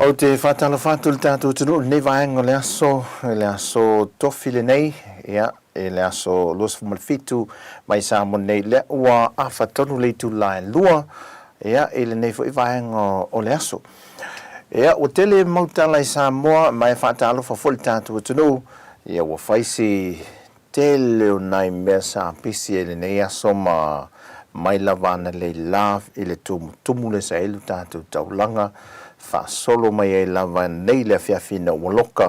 Ou te whātalofa atu i le tātou atunuu i lenei vaega o le aso, i le aso tofi lenei, ia, i le aso 27 mai Samoa nei, lea ua afa tonu le itula e 2, ia, i lenei foi vaega o le aso. Ia, ua tele mau tala i Samoa, ma e faatalofa foi i le tatou atunuu, ia ua fai si tele o nai mea sa pisi ai i lenei aso ma mai lava analei la i le tumutumu lea sa i ai lo tatou taulaga, faasolo mai ai lava nei le afiafi ina ua loka,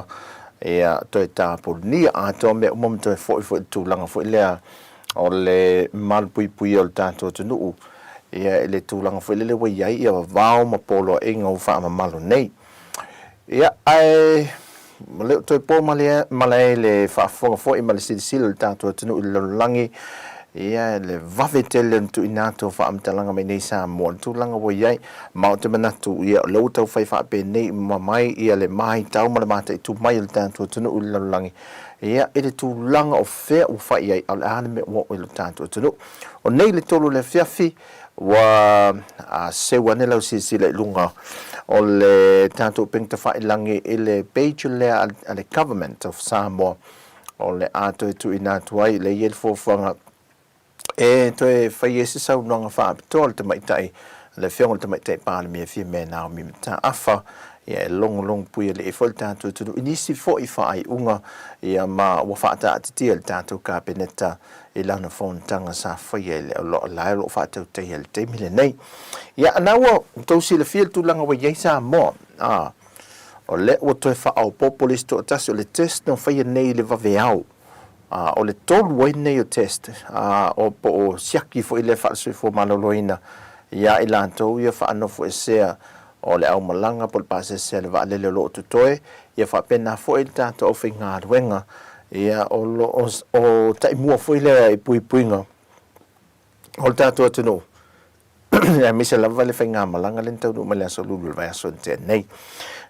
ia toe tapunia atoa mea uma ma toe foi foi i le tulaga foi lea o le malupuipuia o le tatou atunuu, ia i le tulaga foi lele ua i ai ia vavao ma poloaiga ua faamamalu nei. Ia, ae le o toe po malae i le faafofoga foi ma le silasila o le tatou atunuu i le lalolagi, ia le vave tele ona tuuina atu o faamatalaga mai nei Samoa i le tulaga ua i ai. Ma ou te manatu, ia, o lea ua taufai faapenei uma mai ia le matau ma le mataitu mai o le tatou atunuu i le lalolagi, ia, i le tulaga o fea ua fai i ai, a o le a le mea ua oo i lo tatou atunuu. O nei le 3 o le afiafi, ua seu ane lau silasila i luga o le tatou upega tafailagi i le page lea a le Government of Samoa o le a toe tuuina atu ai lea e i ai le fuafuaga e toe fai ai se saunoaga faapitoa a le tamaitai, le Afioga i le Tamaitai Palemia Fiamē Naomi Mataafa, ia e logologo puialii foi le tatou atunuu i nisi foi faaiuga ia ma ua faataatitia e le tatou Kapeneta i lana fonotaga sa faia i le la o lo o faatautaia i le taimi lenei. Ia, na ua outou silafia le tulaga ua i ai Samoa, a, o lea ua toe faaopoopo le isi toatasi, o le test na faia nei i le vaveao, a, o le tolu ai nei o test, a, o po o siaki foi lea faale-soifua maloloina iā i latou ia faanofoesea o le aumalaga po o le pasese a le vaalele o lo o totoe, ia faapena foi le tatou aufaigaluega, ia o lo o taimua foi lea i puipuiga o le tatou atunuu, aemaise lava le faigamalaga lea na taunuu mai le Aso Lulu i le vaiaso na tea nei.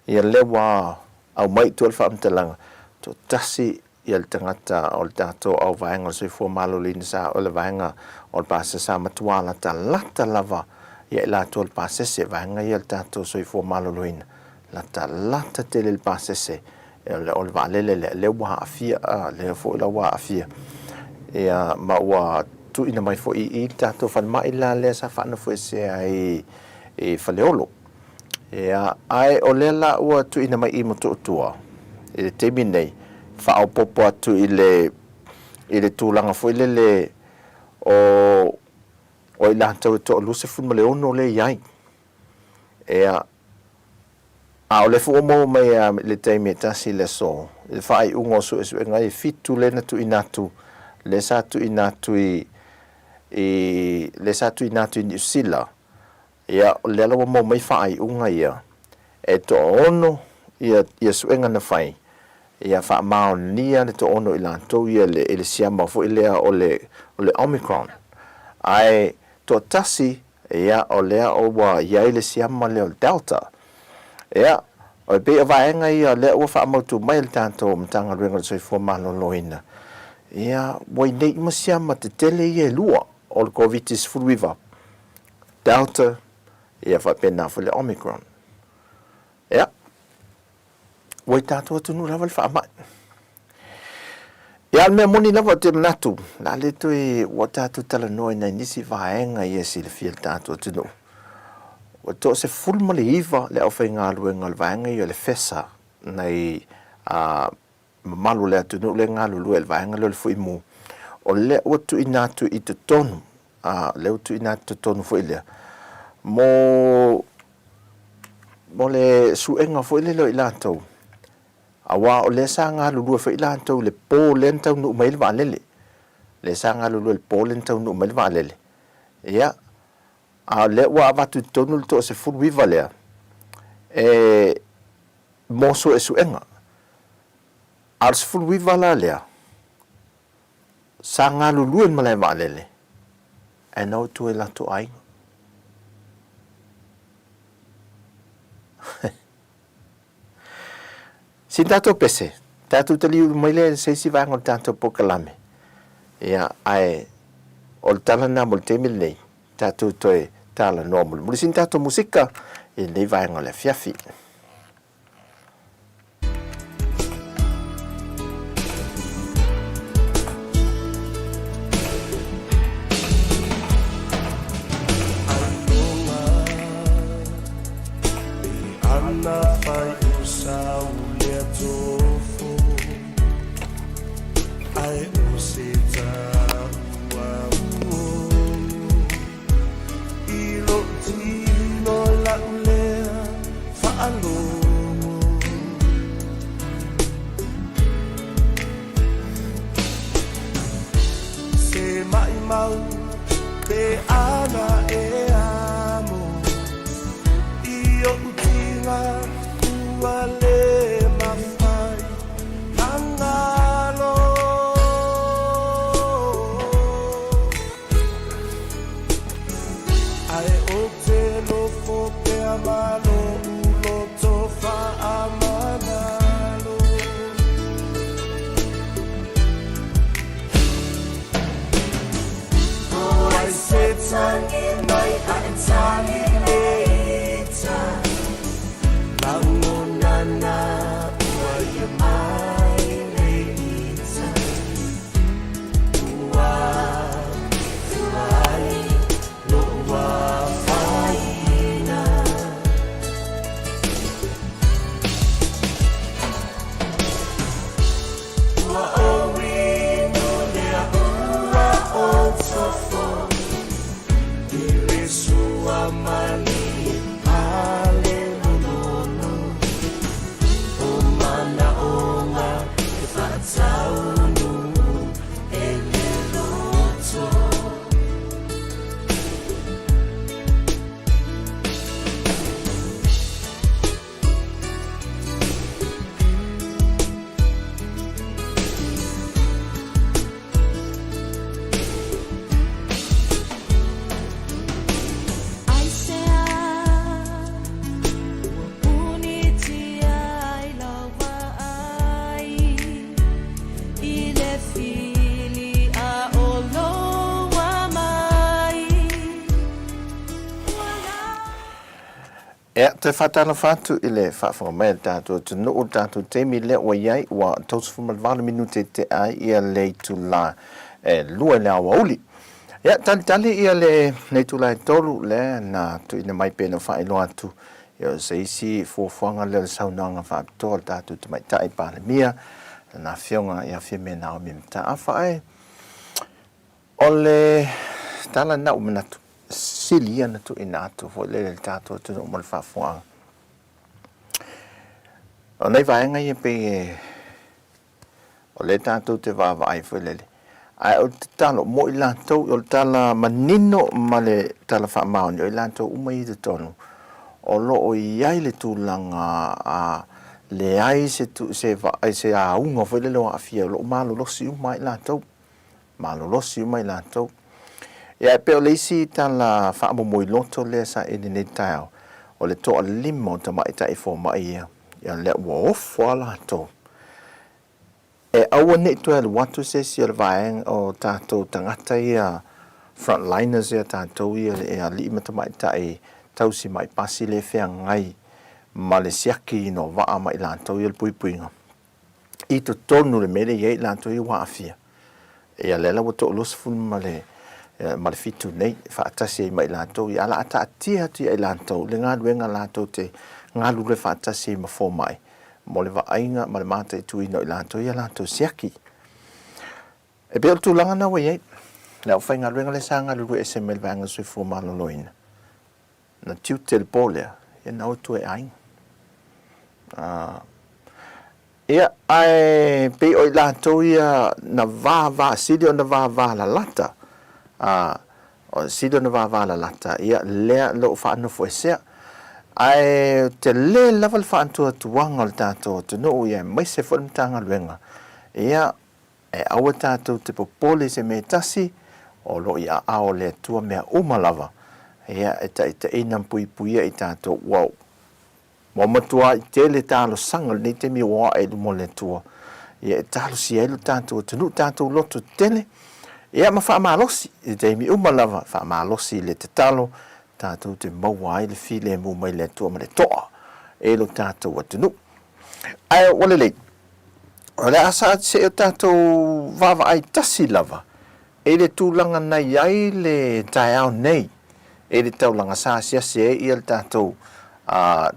Ia lea ua aumai i tua le faamatalaga, toatasi ia le tagata o le tatou auvaega o le soifua maloloina sa o le vaega o le pasese sa matua latalata lava ia i latou o le pasese, vaega ia o le tatou soifua maloloina, latalata tele le pasese o le vaalele lea, lea ua aafia, lea foi la ua aafia ia ma ua tuuina mai foi i le tatou falemai la lea sa faanofoesea ai i Faleolo. Ia, ae o lea la ua tuuina mai i Motootua i le taimi nei, faaopoopo atu i le, i le tulaga foi lele o, o i latou e toa 26 lea e i ai. Ia, a o lea foi ua maua mai lava i le taimi e tasi i le aso, i le faaiuga o suesuega e fitu lea na tuuina atu, lea sa tuuina atu i, i, lea sa tuuina atu i Niu Sila, Ia, o lea la ua maua mai faaiuga ia, e toaono ia, ia suega na fai, ia faamaonia le toaono i latou ia i le siama foi lea o le, o le Omicron. Ae toatasi, ia, o lea ua i ai le siama lea o le Delta. Ia, e pei o vaega ia lea ua faamautu mai e le tatou Matagaluega o le Soifua Maloloina, ia, ua i nei uma siama tetele ia e lua o le Koviti-19. Delta, ia faapena foi le Omicron. Ia, ua i tatou atunuu lava le faamai. Ia, o le mea moni lava ou te manatu, o le a le toe, ua tatou talanoa i nai nisi vaega ia e silafia e le tatou atunuu. Ua 19 le aufaigaluega o le vaega ia o le FESA, nai a, mamalu o le atunuu lea e galulue i le vaega lea o le Fuimu, o lea ua tuuina atu i totonu, a, lea ua tuuina atu i totonu foi lea, mo, mo le suega foi lele o i latou, aua o lea sa galulue foi i latou i le po lea na taunuu mai ai le vaalele, lea sa galulue i le po lea na taunuu mai ai le vaalele, ia, a o lea ua avatu i totonu le toa-19 lea, e, mo suesuega. A o le 19 la lea, Sa galulue i le malae vaalele, ae na o tua i latou aiga. Sina tatou pese, tatou taliu mai lea i se isi vaega o le tatou polokalame. Ia, ae o le tala lena mo le taimi lenei, tatou toe talanoa mulimuli. Sina tatou musika i lenei vaega o le afiafi. Se maʻimau pe ana e amo i oʻu tiga ua le mafai na galo. Ae ou te nofo pea ma loʻu loto faamagalo. O ai se tangi mai a e tangi le ita. Lagona na ua ia mai le ita. Ua tuai loʻu afaina. Ua ʻōino lea ua o tofo i le sua malie pale lololo. O manaʻoga e faataunuu e le loto. Aisea ua punitia ai lau vaai i le fili a o lou mai ua Ea, toe faatalofa atu i le faafofoga mai a le tatou atunuu, le tatou taimi lea ua i ai, ua 38 minute tea ai ia le itula e 2 i le aoauli. Ia, talitali ia le itula e 3 lea na tuuina mai pei ona faailoa atu, ia o se isi fuafuaga lea o le saunoaga faapitoa a le tatou Tamaitai Palemia, lana Afioga ia Fiame Naomi Mataafa. Ae o le tala lena ua manatu, sili ia ona tuuina atu foi lele i le tatou atunuu mo le faafofogaaga. O nai vaega ia pei e o lea tatou te vaavaai foi lele, ae o le tatalo mo i latou, o le tala manino ma le tala faamaoni, o i latou uma ia i totonu, o lo o i ai le tulaga a leai se, se, se auga foi lele o aafia, o lo o malolosi uma ai latou. Malolosi uma i latou. Ia, e pei o le isi tala faamomoiloto lea sa i lenei taeao, o le toalima o tamaitai fomai ia, ia lea ua ofo lava latou. E aua ne i toe alu atu se isi o le vaega o tatou tagata ia, frontliners ia tatou ia, e alii ma tamaitai tausi mai pasi lea e feagai ma le siakiina o vaa ma i latou ia le puipuiga. i totonu o le mea lea e i ai i latou ia ua aafia. Ia lea la ua toa 20 ma le ma le fitu nei faatasi ai ma i latou ia, a o le a taatia atu ia i latou le galuega latou te galulue faatasi ai ma fomai mo le vaaiga ma le mataituina o i latou ia latou siaki. E pei o le tulaga lena ua i ai le aufaigaluega lea sa galulue ese mai le Vaega o le Soifua Maloloina. Na tiute le po lea, ia na o atu e aiga. Ia, ae pei o i latou ia na vava, sili ona vava lalata, sili ona vava lalata, ia lea lou faanofoesea. Ae tele lava le faatuatuaga o le tatou atunuu, ia aemaise foi le Matagaluega, ia, E aua tatou te popole i se mea e tasi, o lo o i aao o le Atua mea uma lava, ia, e taitaiina ma puipuia i tatou. Ua, ua matuai tele talosaga i lenei taimi ua ae i luma o le Atua, ia e talosia ai lo tatou atunuu, tatou loto tetele, ia ma faamalosi i taimi uma lava, faamalosi i le tatalo, tatou te maua ai le filemu mai le Atua ma le toa e lo tatou atunuu. Ae ua lelei, O le a se i o tatou vaavaai tasi lava i le tulaga na i ai le taeao nei i le taulaga sa asiasi ai ia le tatou,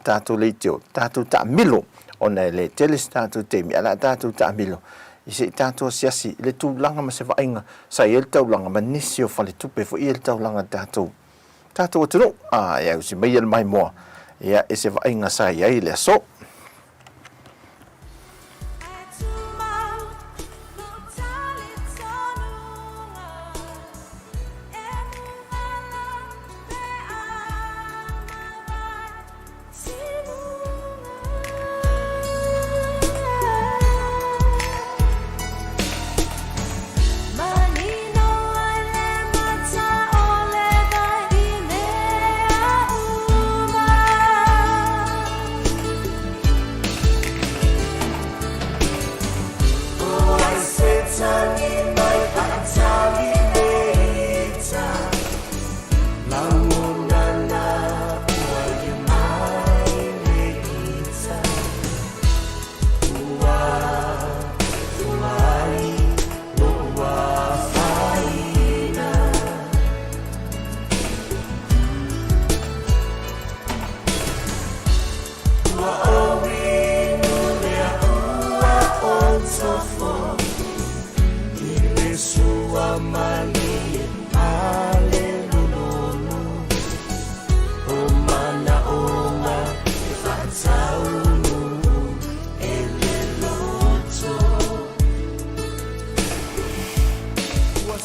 tatou leitio, tatou taamilo, ona e le tele se tatou taimi, ae o le a tatou taamilo i se i tatou asiasi i le tulaga ma se vaaiga sa i ai le taulaga ma nisi o faletupe foi ia i le taulaga tatou, tatou atunuu. E ausi mai ia le maimoa ia i se vaaiga sa i ai i le aso.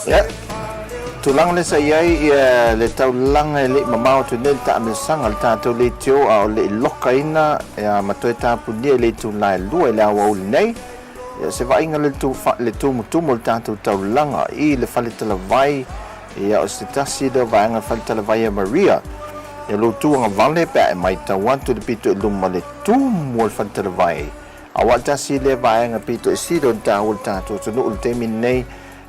Ia, tulaga lea sa i ai ia le taulaga e le i mamao atu nei le taamilosaga o le tatou leitio a o le i lokaina ia ma toe tapunia i le itula e 2 i le aoauli nei. Ia, se vaaiga le le tumutumu o le tatou taulaga i le fale talavai, ia o se tasi lea o vaega fale talavai a Maria. Ia lou tu agavale pe a e maitau atu i le pito i luma le tumu o le fale talavai. Aua tasi lea vaega pito i sili ona taua i le tatou atunuu i le taimi lenei,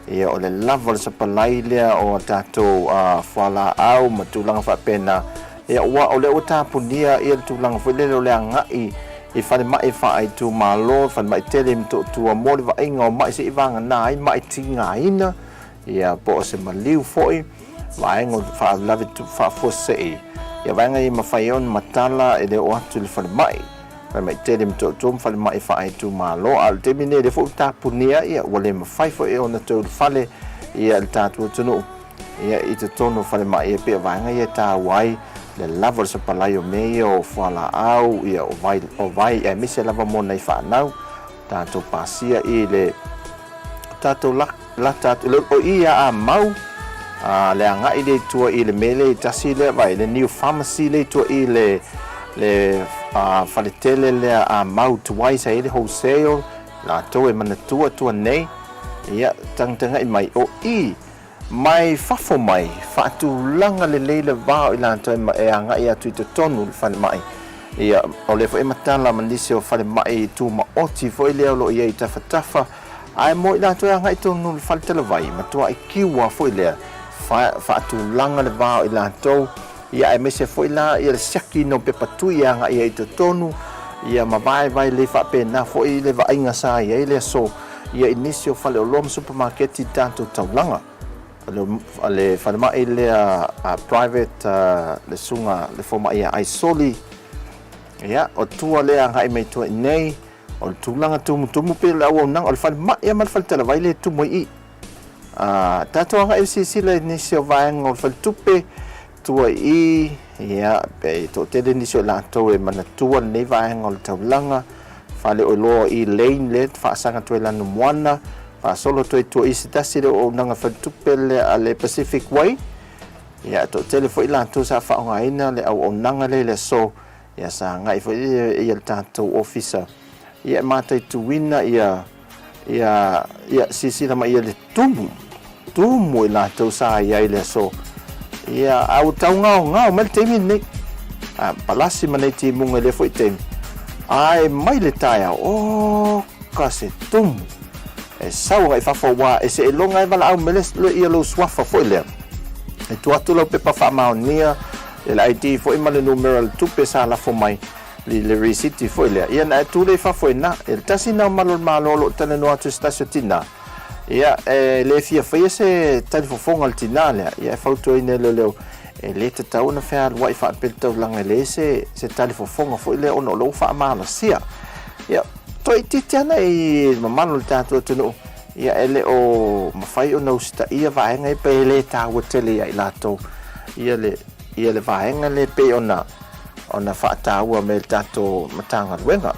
ia o le lava o le sapalai lea o a tatou fualaau ma tulaga faapena, ia ua o lea ua tapunia ia le tulaga foi lele o le agai i falemai faaitumalo, falemai tele i Motootua mo le vaaiga o mai se i vagana ai mai tigaina, ia po o se maliu foi, vaega o faalavelave faafuasei, ia vaega ia mafai ai ona matala e le oo atu i le falemai. Falemai tele Motootua ma falemai faaitumalo, a o le taimi lenei o lea foi ua tapunia, ia ua le mafai foi ona toe ulufale ia le tatou atunuu ia i totonu o falemai e pei o vaega ia e taua ai le lava o le sapalai o mea ia o fualaau, ia o vai, o vai aemaise lava mo nai fanau tatou pasia i le tatou lata atu o i ia a mau a le agai lea i tua i le mea lea i tasi lea vai le new pharmacy lea i tua i le le faletele lea a mau tuai sa i ai le wholesale latou e manatua tua nei ia tagatagai mai o i Mai fafo mai, faatulaga lelei le va o i latou e agai atu i totonu o le falemai. Ia, o lea foi e matala ma nisi o falemai tumaoti foi lea o lo o i ai i tafatafa, ae mo i latou e agai tonu i le fale talavai, matuai kiua foi lea, faatulaga le va o i latou, ia aemaise foi la ia le siakiina o pepa tui e agai ai i totonu, ia ma vaevae lelei faapena foi le vaaiga sa i ai le aso. ia i nisi o faleoloa ma supamaketi i le tatou taulaga. O le falemai lea private le susuga le fomai ia Aisoli, ia, o tua lea agai mai tua i nei, o le tulaga tumutumu pei o le auaunaga, o le falemai lava ma le faletalavai lea e tumu ai i i. Tatou agai e silasila i nisi o vaega o le faletupe, tua i i, ia, pe toatele nisi o i latou e manatua lenei vaega o le taulaga, faleoloa i lane lea faasaga atu ai Lanumoana, faasolo atu ai tua i se tasi le auaunaga faletupe lea a le Pacific Way, ia, toatele foi i latou sa faaaogaina le auaunaga lea i le aso, ia, sa agai foi ia le tatou ofisa, ia, e mataituina ia. Ia, ia, silasila mai ia le tumu, tumu i latou sa i ai i le aso. Ia, a ua taugaogao mai le taimi lenei. A, palasi ma nei timuga i lea foi taimi. Ae mai le taeao, oka se tumu e sau agai i fafo aua e seiloga e valaau mai le, ia lou suafa foi lea. E tuu atu lau pepa faamaonia, ia le ID foi ma le numera o le tupe sa lafo mai. I le risiti foi lea, ia na e tu lea i fafo i ina. Ia le tasi na o malu o le Malo o lo o talanoa atu i se tasi o tina, ia e le fia faia se talifofoga a le tina lea, ia e fautuaina e leoleo, e le tatau ona fealuai faapea le taulaga e leai se, se talifofoga foi lea ona o lea ua faamalosia. Ia, toaitiiti ana i le mamalu o le tatou atunuu, ia e le o mafai ona usitaia vaega ia pe le taua tele ia i latou ia le, ia le vaega lea pei ona ona faataua me le tatou Matagaluega.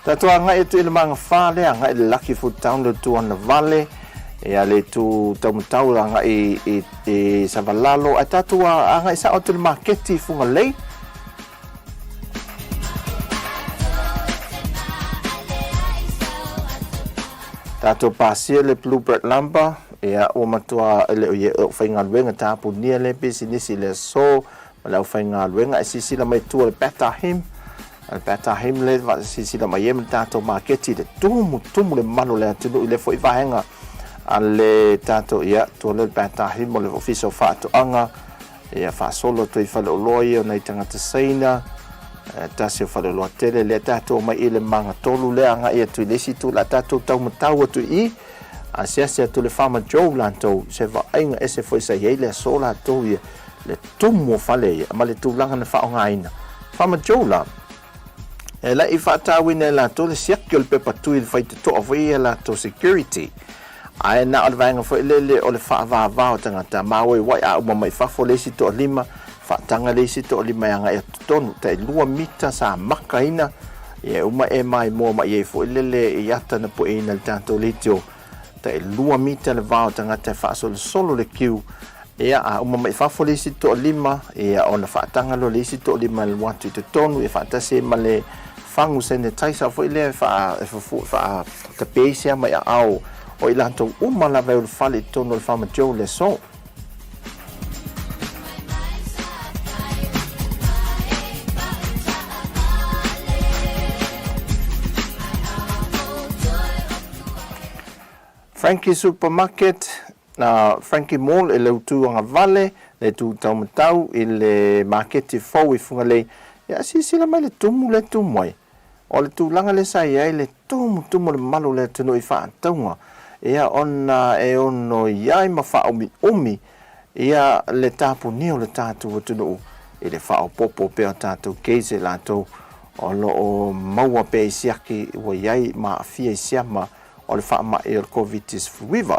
Tatou agai atu i le magafa lea, agai i le Lucky Food Town le itu Anavale, ia le itu Taumatau agai i, i, i Savalalo, ae tatou agai sao atu i le maketi i Fugalei. Tatou pasia le Bluebird Lumber, ia ua matua e le o ia o faigaluega tapunia le pisinisi i le aso ma le aufaigaluega e silasila mai tua le Betahim, le Betahim le silasila mai ai ma le tatou maketi le tumu tumu le mamalu o le atunuu i lea foi vaega a le tatou ia tua lea le Betahim o le Ofisa o Faatoaga. Ia faasolo atu ai faleoloa ia o nai tagata Saina, tasi o faleoloa tele lea tatou omai i le magatolu lea agai atu i le isi itu la tatou taumatau atu i i, asiasi atu le Farmer Joe latou se vaaiga ese foi sa i ai le aso latou ia le tumu o fale ia ma le tulaga na faaaogaina. Farmer Joe la, e la i faatauina e latou le siaki o le pepa tui i le faitotoa foi ia latou security. Ae na o le vaega foi lele o le faavavao o tagata māuaiuai a uma mai fafo le isi toalima, faataga le isi toalima e agai atu totonu, tai lua mita sa makaina, ia e uma e maimoa mai ai foi lele i ata na pueina e le tatou leitio, tai lua mita le va o tagata e faasolosolo le kiu, ia a uma mai fafo le isi toalima, ia ona faataga loa le isi toalima e alu atu i totonu, ia faatasi ai ma le fagu sanitizer foi lea e faa, e fufu, faa tapeisia mai aao o i latou uma lava e ulufale i totonu o le Farmer Joe le aso. Frankie Supermarket, na Frankie Mall e leutu agavale, le tu taumatau i le maketi fou i Fugalei. Ia silasila mai le tumu lea e tumu ai. O le tulaga lea sa i ai le tumutumu o le mamalu o le atunuu i faatauga, ia ona e ono i ai ma faaumiumi ia le tapunia o le tatou atunuu i le faaopoopo pea o tatou case e latou o lo o maua pea i siaki ua i ai ma aafia i siama o le faamai o le Koviti-19.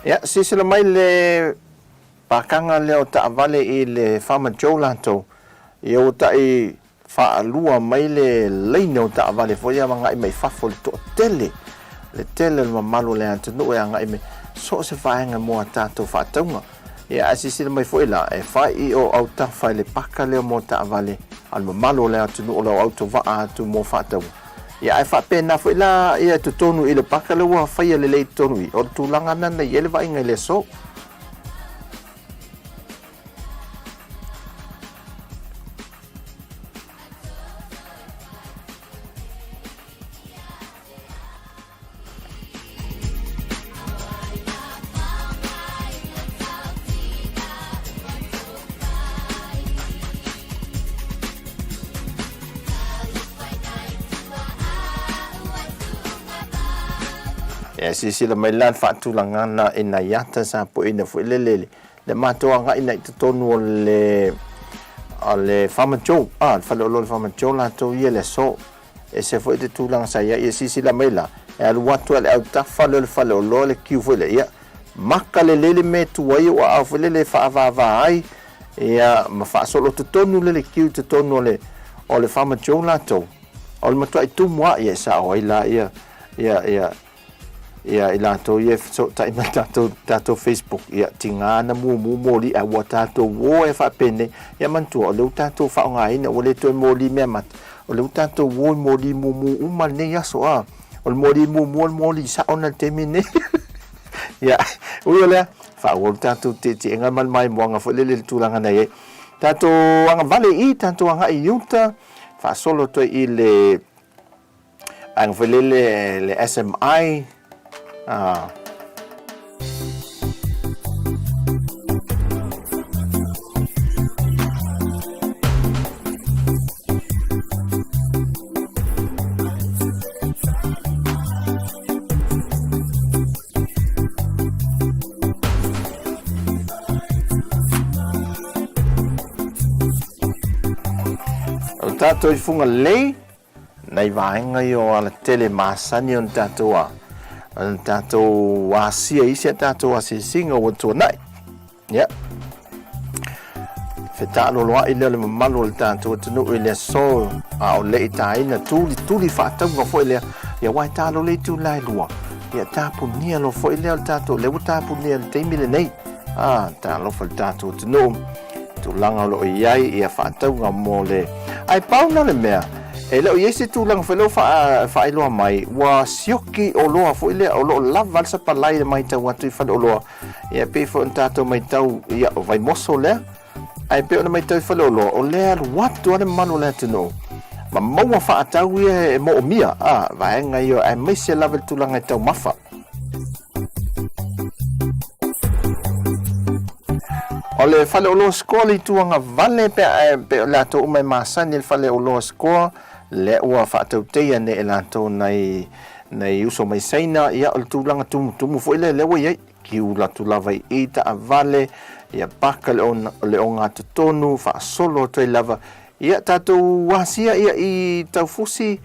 Ia, silasila mai le pakaga lea o taavale i le Farmer Joe latou, ia ua tai Faalua mai le laina o taavale foi ia agai mai fafo i le toatele, le tele o le mamalu o le atunuu e agai mai so o se vaega mo a tatou faatauga. Ia ae silasila mai foi la, e fai i o autafa i le paka lea mo taavale a le mamalu o le atunuu o lo o autovaa atu mo faatauga. Ia ae faapena foi la ia totonu i le paka lea ua faia lelei i totonu i, o le tulaga lena na i ai le vaaiga i le aso. Ia, silasila mai la le faatulagaga i nai ata sa pueina foi lele Le matou agai na i totonu o le o le Farmer Joe, ah, le faleoloa o le Farmer Joe latou ia le aso. Ese foi te tulaga sa i ai, ia silasila mai la, e alu atu lava i le autafa lea o le faleoloa le kiu foi lea, ia, maka lelei le mea e tu ai ou aao foi lele e faavava ai, ia, ma faasolo totonu lea le kiu i totonu o le o le Farmer Joe latou. O le matuaʻi tumu a ia e sao ai la ia ia ia ia i latou ia e fesootai mai tatou tatou Facebook ia tiga na mumu moli ae ua tatou o e faapenei ia manatua o lea ua tatou faaaogaina ua le toe moli mea mata o lea ua tatou o i moli mumu uma lenei aso a o le moli mumu o le moli sao na le taimi nei ia ui o lea faaauau le tatou tietieega ma le maimoaga foi lele i le tulaga na i ai tatou agavale i tatou agai i uta faasolo atu ai i le vaega foi lele le SMI ah. O tatou i Fugalei, nai vaega ia o alatele masani o tatou a, o tatou asia i isi a tatou asiasiga ua tuanai. Ia. Fetaaloloai lea o le mamalu o le tatou atunuu i le aso a o le i taina tulituli faatauga foi lea. Ia aua e talo le itula e 2. Ia tapunia loa foi lea o le tatou, lea ua tapunia i le taimi lenei. Ah, talofa i le tatou atunuu. Tulaga o lo o i ai ia faatauga mo le... Ae pau na le mea, e le o i ai se tulaga foi lea ua faailoa mai, ua sioki oloa foi lea, o lo o lava le sapalai i le matau atu i faleoloa. Ia, e pei foi ona tatou matau, ia, o Vaimoso lea, ae pei ona matau i faleoloa, o lea e alu atu lava le mamalu o le atunuu, ma maua faatau ia e moomia, a, vaega ia, aemaise lava i le tulaga i taumafa. O le faleoloa Score le itu agavale pe a pe o latou uma e masani i le faleoloa Score, lea ua faatauteia nei e latou nai nai uso mai Saina, ia o le tulaga tumutumu foi lea lea ua i ai, kiula atu lava i i taavale, ia paka le ona le ogatotonu, faasolo atu ai lava, ia tatou asia ia i Taufusi,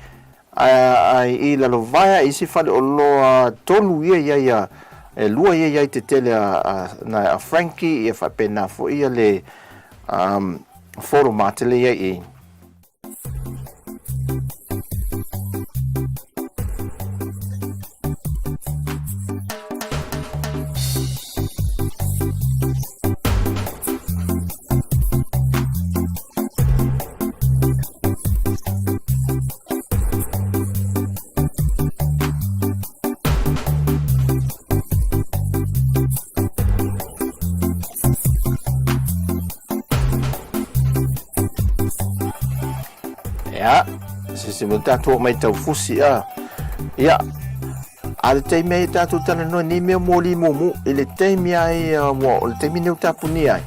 Ae i Lalovaea i isi faleoloa tolu ia i ai a, e lua ia i ai tetele a, a, a Frankie, ia faapena foi ia le um, Foromate le i ai i. Ia, se se mo tātou mai tau fusi a. Ia, a le taimi ai tātou talanoa nei mea mōli mumu, i le taimi ai, ua, o le taimi nei o tāpuni ai,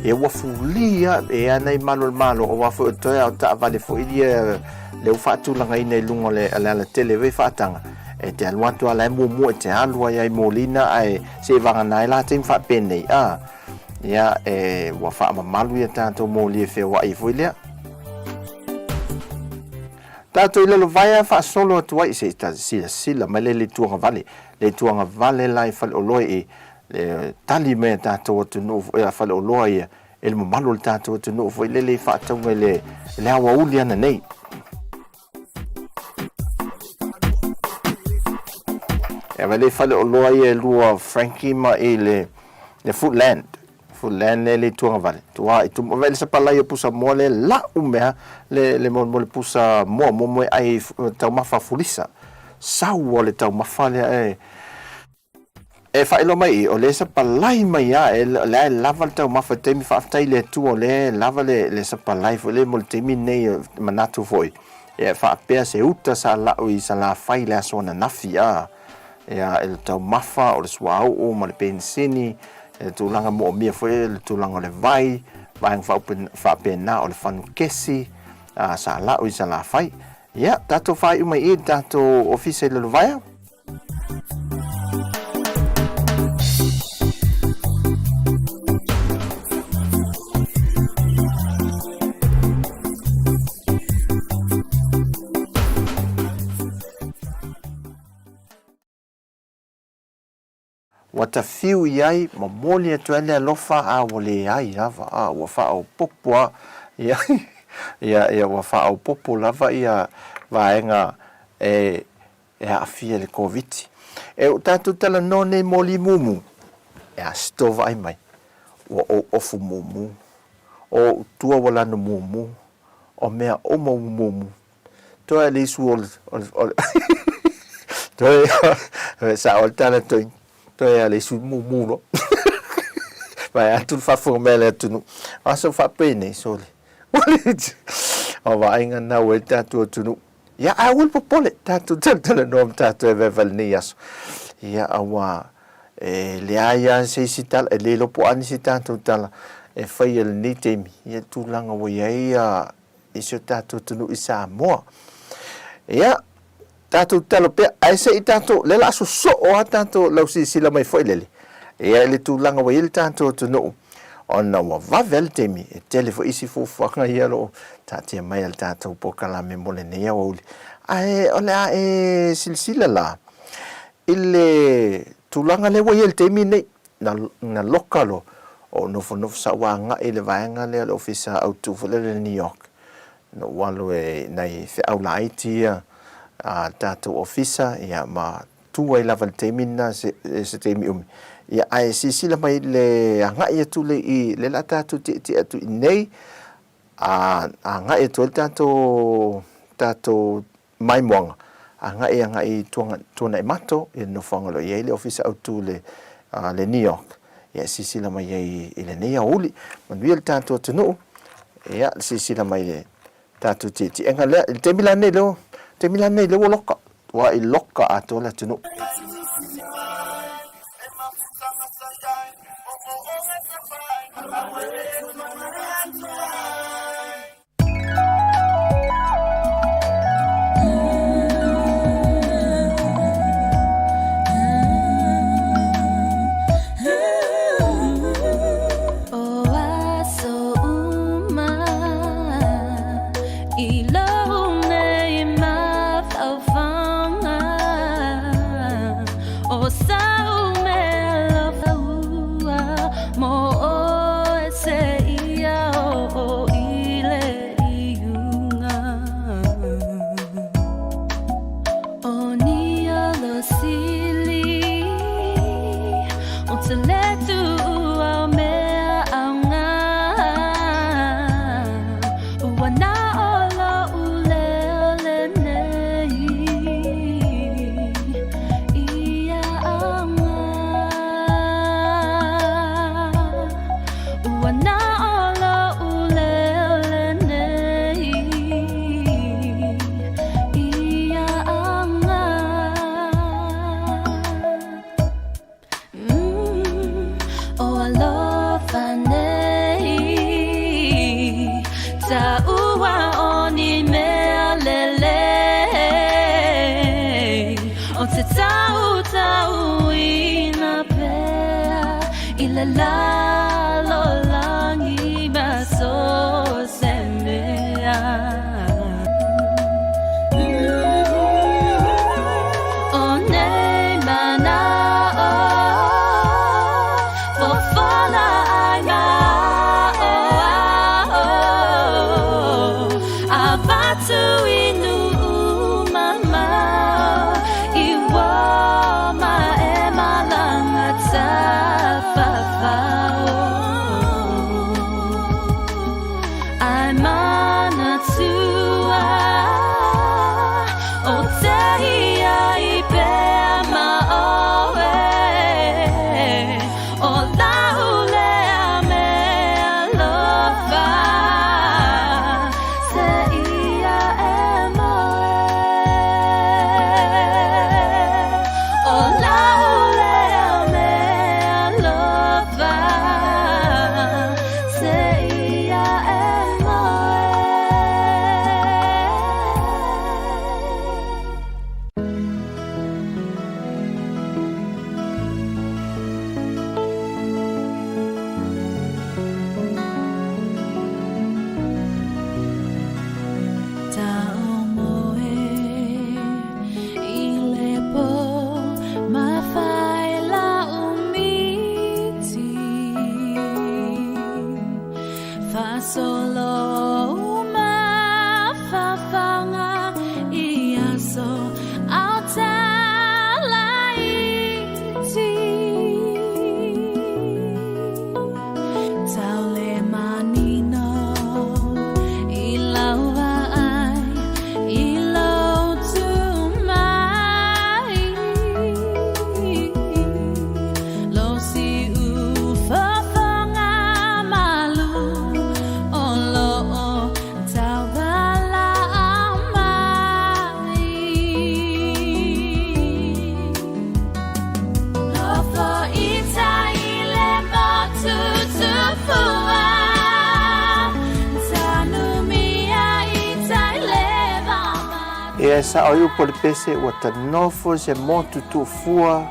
E ua fuli a e ana i malo le malo aua foi o toe a o taavale foi ia le ua faatulagaina i luga o le le alatele vei faataga e te alu atu a la e muamua e te alu ai ai moliga ae se vagana ai la taimi faapenei a ia e ua faamamalu ia tatou moli e feoai foi lea tatou i Lalovaea faasolo atu ai se i silasila mai le le tuagavale le tuagavale la i Faleoloe i E tali mai a tatou atunuu foi, a faleoloa ia, e le mamalu o le tatou atunuu foi lele i faatauga i le, le aoauli ana nei. E ave le faleoloa ia e lua Frankie ma i le, le Foodland. Foodland le le tuagavale. Tua i tumu, ave le sapalai o pusa moa le lau mea, le, le mo, mo le pusa moa, mo moe ai taumafa fulisa. Sau o le taumafa lea e, E faailoa mai i, o lea sapalai mai a, e, lea e lava le taumafa i le taimi, faafetai i le Atua o lea e lava le, le sapalai foi lea mo le taimi lenei, e manatu foi, ia e faapea se uta sa lau i Salafai i le aso ananafi, a, ia, i le taumafa, o le suauu ma le penisini, le tulaga moomia foi, le tulaga o le vai, vaega faapena, o le fanukesi, a, sa lau i Salafai. Ia, tatou faaiu mai i i le tatou ofisa i Lalovaea. Ua tawhiu i ai, momoli atu ai le alofa, a ua leai lava, a ua faaopoopo a, ia, ia, ia ua faaopoopo lava ia vaega e e aafia i le Koviti. E o tatou talanoa nei mo limumu, e a se tou vaai mai, ua ou ofu mumu, o ou tua ua lanu mumu, o mea uma ua mumu. Toe le isu o le, o le, o le toe, sao le tala toi, toe a le isu mumu loa. Vae atu le faafofoga mai a le atunuu. O aso faapenei, sole. O vaaiga na ua i le tatou atunuu. Ia, ae aua le popole, tatou talatalanoa ma tatou e vaevae lenei aso. Ia, auā, e leai lava se isi tala, e le iloa po o a nisi tatou tala e faia i lenei taimi, ia, tulaga ua i ai i si o tatou atunuu i Samoa. Ia, tatou tatalo pea, ae se i tatou, lea o le a sosoo lava tatou lau silasila mai foi lele, ia, i le tulaga ua i ai le tatou atunuu, ona ua vave lava le taimi, e tele foi isi fuafuaga ia o lo o taatia mai e le tatou polokalame mo lenei aoauli. Ae o le a e silasila la i le tulaga lea ua i ai i le taimi lenei, na, na loka loa, o nofonofo sa ou agai i le vaega lea o le Ofisa Autu foi lea i New York, na ou alu e nai feau laiti ia a le tatou Ofisa, ia ma tu ai lava i le taimi lena se, se taimi umi. Ia, ae silasila mai le agai atu le i, le la tatou tietie atu i nei, a agai atu ai le tatou, tatou maimoaga, agai agai i tuanga, Tuanaimato, i le nofoaga o lo o i ai le Ofisa Autu le, a, le New York. Ia, e silasila mai ai i lenei aoauli. Manuia le tatou atunuu, ia, silasila mai i le tatou tietiega lea. I le taimi la nei lea, taimi la nei lea ua loka, ua i loka atoa le atunuu. O aso uma i lou nei mafaufauga O sau meaalofa ua mo oe seia oo i le iuga O ni alo sili o te letu ua o mea aoga Ua na o lo'u leo lenei ia aoga Ua na o lo'u leo lenei ia aoga O alofa nei Taua o ni mea lelei O te tautauina pea I le lalolagi ma so o se mea. O nei mana'o fofola ai ma aʻoaʻo Avatu i nuʻu mamao I ua ma e malanga tafafao. Ia e sao ai upu a le pese ua tanofo i se motu tuufua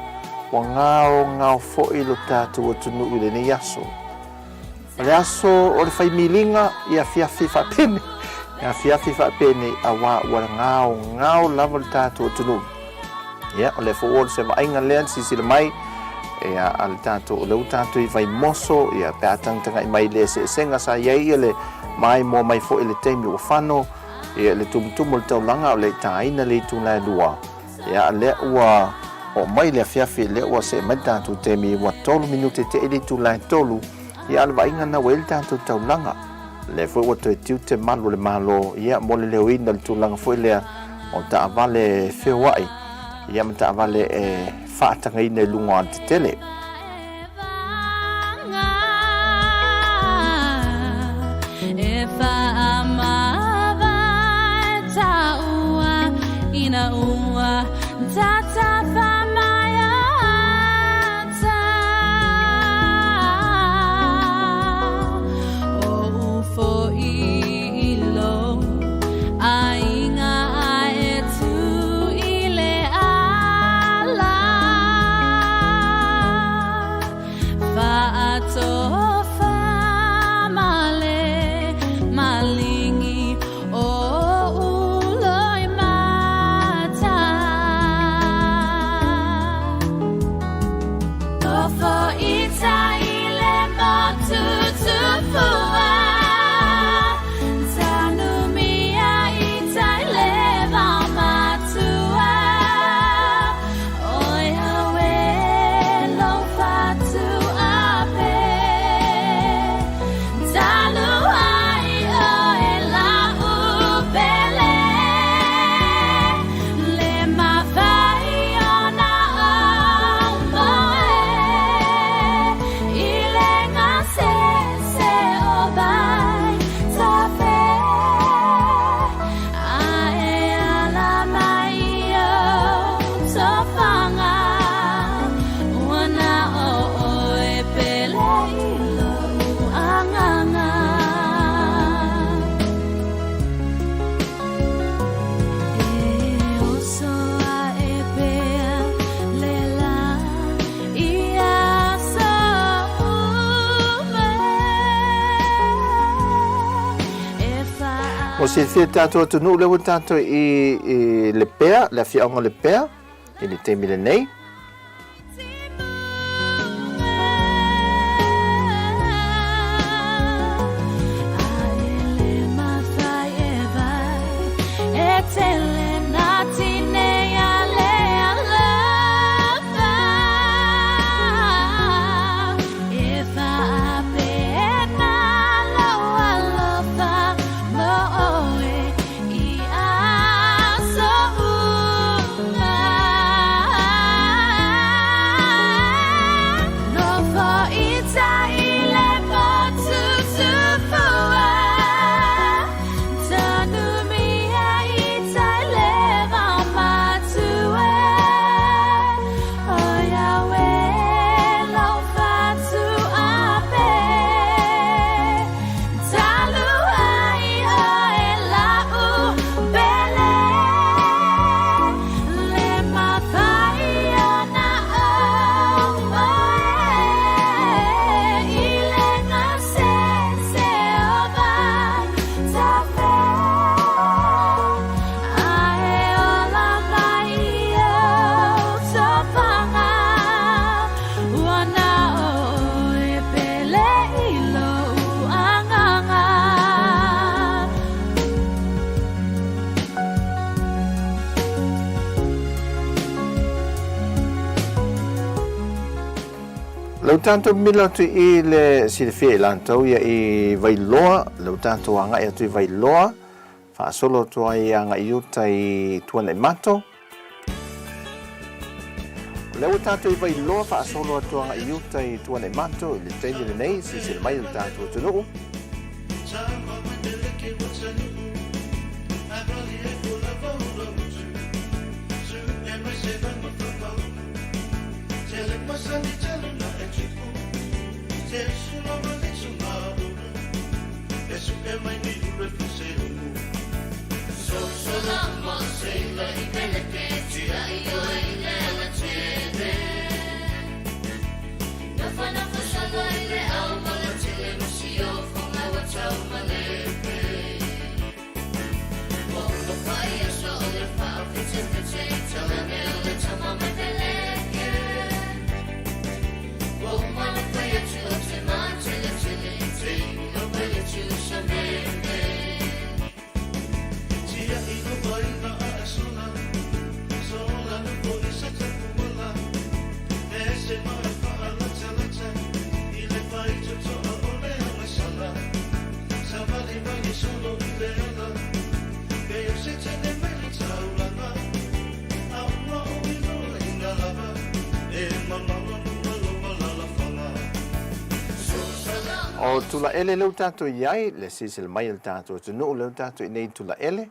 ua gaogao foi lo tatou atunuu i lenei aso. O le aso o le fai miliga i afiafi faapenei, i afiafi faapenei auā ua gaogao lava le tatou atunuu. Ia, o lea foi ua oo se vaaiga lea na silasila mai ia a le tatou, o lea ua tatou i Vaimoso, ia pe a tagatagai mai i le eseesega sa i ai ia le maimoa mai foi i le taimi ua fano, ia le tumutumu o le taulaga a o le i taina le itula e lua. Ia, lea ua oo mai le afiafi, lea ua see mai le tatou taimi ua tolu minute te i le itula e tolu, ia a o le vaaiga lena ua i ai le tatou taulaga. Lea foi ua toe tiute malu o le Malo, ia, mo le leoina o le tulaga foi lea o taavale feoai, ia, ma taavale e faatagaina i luga o alatetele. Mo silafia e tatou atunuu lea ua tatou i, i Lepea, le afioaga o Lepea, i le taimi lenei. Lea ua tatou milo atu i le silafia i latou ia i Vailoa, lea ua tatou agai atu i Vailoa, faasolo atu ai agai i uta i Tuanaimato. O lea ua tatou i Vailoa faasolo atu agai i uta i Tuanaimato i le taimi lenei, silasila mai lo tatou atunuu. O Tulaele lea ua tatou i ai, le silasila mai a le tatou atunuu lea ua tatou i inei i Tulaele.